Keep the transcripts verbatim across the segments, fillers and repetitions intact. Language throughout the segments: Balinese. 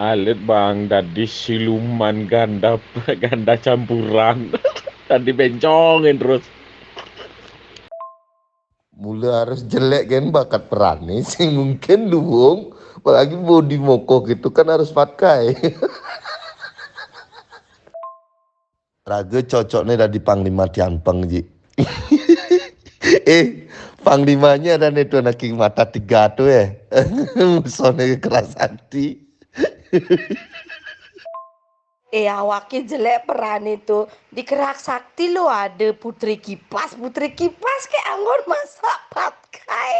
Alit bang dadi siluman ganda ganda campuran. Tadi bencongin terus. Mula harus jelek kan bakat perannya sing mungkin luwung, apalagi bodi mokoh gitu kan harus pakai. Raga cocoknya dadi panglima tiampeng ji. Eh, panglimanya ada nih tuh anak mata tiga tuh ya. Musuhnya keras hati. Eh, awake jelek peran itu. Di Kerak Sakti lo ada Putri Kipas. Putri Kipas kayak anggon masak patkai.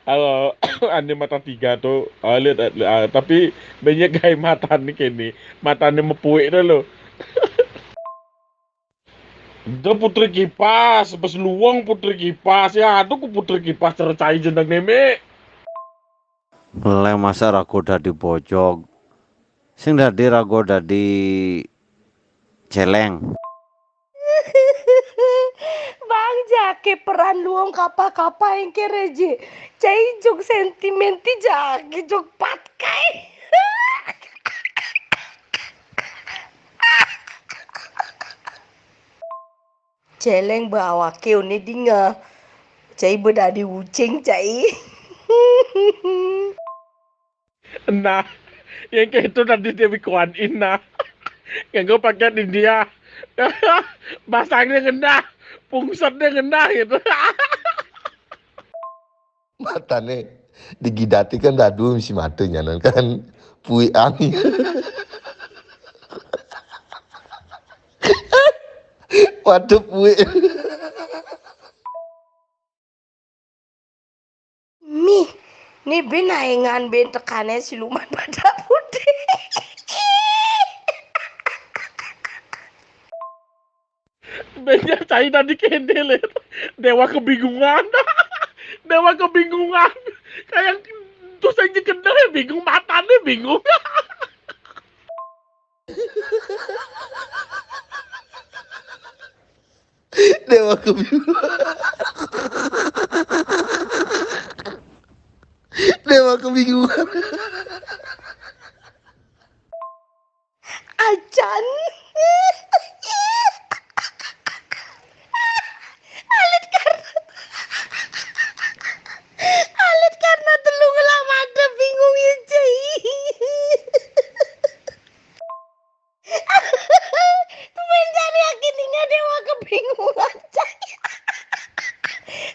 Halo, ane mata tiga tuh. Oh, lihat, lihat, ah, tapi banyak gaya mata nih kene. Matane mepuik dah lo. Itu Putri Kipas, pas luwung Putri Kipas. Ya, tuh ku Putri Kipas tercai jeneng neme. Leng masa rago dadi bojog. Sing dadi rago dadi celeng. Bang jake peran luwung kapa-kapa engke reje. Cai jog sentimenti jake jog patkai. Celeng bawake une dinga. Cai bedadi ucing cai. Nah, yang kayak itu tadi Dewi Kuan In nah. Yang gue pakai India. Basangnya ngenah, pungsatnya ngenah gitu. Matane digidati kan dadu misi mata nyanan kan. Pui ang. Waduh pui. Mih, ni ben aengan ben tekane siluman pada putih. Banyak cai tadi kene le. Dewa kebingungan. Dewa kebingungan. Kayak terus aja kenal ya bingung matanya bingung. Dewa kebingungan. Dewa kebingungan. Acan. Alit karena alit karena telu ngelah mata bingung ya cai. Tumen cari akhirnya dewa kebingungan cai.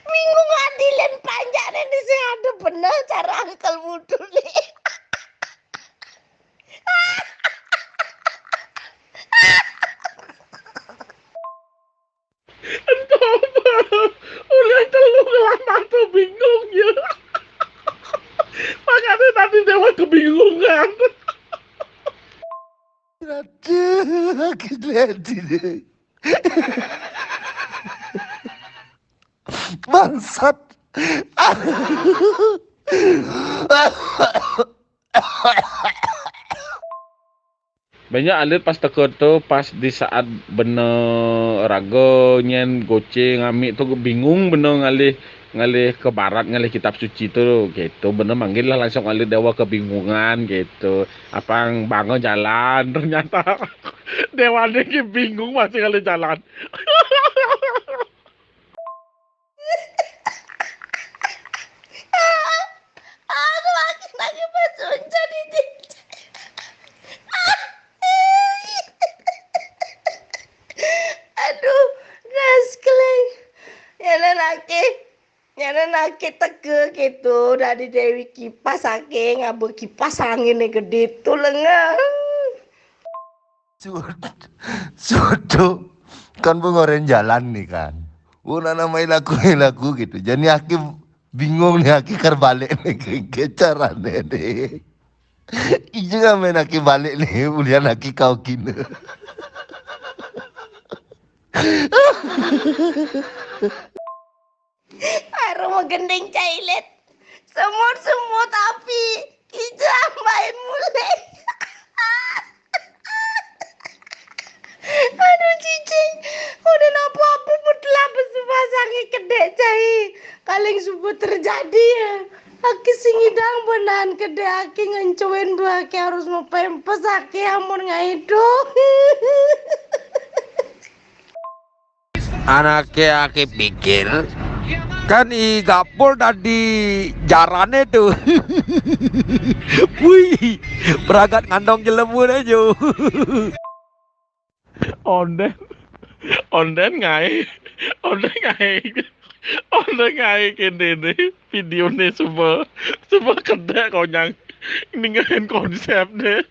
Bingung adilen panjane di sing ada bener cara angkel mudune. Entah apa. Udah telu ngelah mata bingung ya. Makanya tadi dewa kebingungan. Aduh, aku lihat ini. Bangsat. Banyak alit pas teko tu pas di saat bena raga nyen goceng amik tu bingung bena ngalih ngalih ke barat ngalih kitab suci tu gitu bena manggil lah langsung alit dewa kebingungan gitu. Apang bangun jalan ternyata dewa ni bingung masih ngalih jalan. Aduh, aku lagi nangis pas hujan ini. Aduh, gas keleng. Ya lelaki, ya lelaki teke gitu dari Dewi Kipas ake ngaba kipas angin gede tu lenga. Suatu kan pengoren jalan nih kan. Wong anak main lagu main lagu gitu. Jadi aku bingung nih aku kar balik nih ke, ke carane nih. Ije main aku balik nih ulian aku kau kina. Aroma gending cailet. Semut-semut api. Kita main mulai. Aduh cicing. Udah napa-apa mutlak besumpah sange Dek cai, kaleng suba terjadi ya. Aki sing idang benan ke dek aki ngencuin dua aki harus mepempes aki amun ngaiduh. Anake aki pikir kan i Gapul tadi jarane tuh. Wih, beragat ngandong jelemun aja. Onden, onden ngae, onden ngae, onden ngae kene ne video ne semua, semua kena konyang ningahin konsep ne.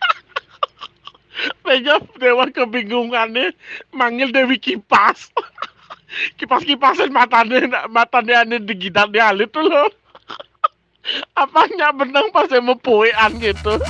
Penyap dewa kebingungannya manggil Dewi Kipas. Kipas-kipasan matane, matane ane digidat dia alit tuh loh. Apanya benang pas mau poean gitu.